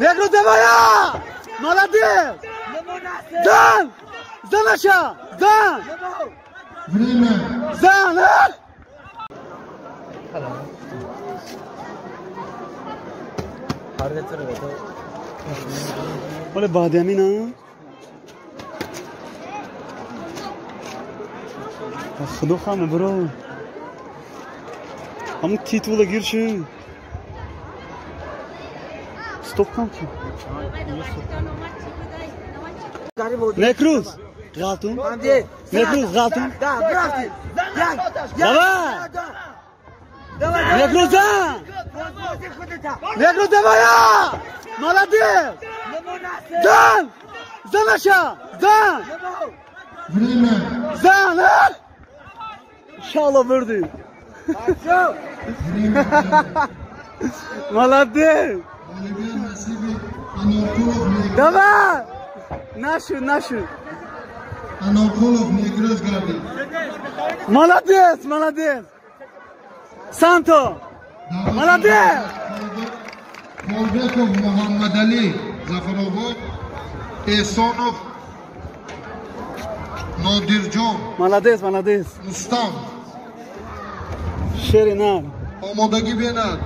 Некрӯз, давай! Молодец! Зан! Занаша! Зан! Время! Зан! Оле баъди ҳамин худо хама бро ҳамун титула гир ши стоп кам ки Некрӯз ғалтун Некрӯз ғалтун давай Некрӯз зан Некрӯз давай молодец зан занаша зан Время! Зан иншалло бурдӣ Время! Молодец Ғолибият насиби Анорқулов Некрӯз. Давай нашу нашу Анорқулов Некрӯз гардид. Молодец, молодец Санто Молодец! Холбеков Муҳаммадалӣ, Зафаробод, Эҳсонов Нодирҷон, Молодец, молодец Рустам. Шери нар. Омодагӣ бинад.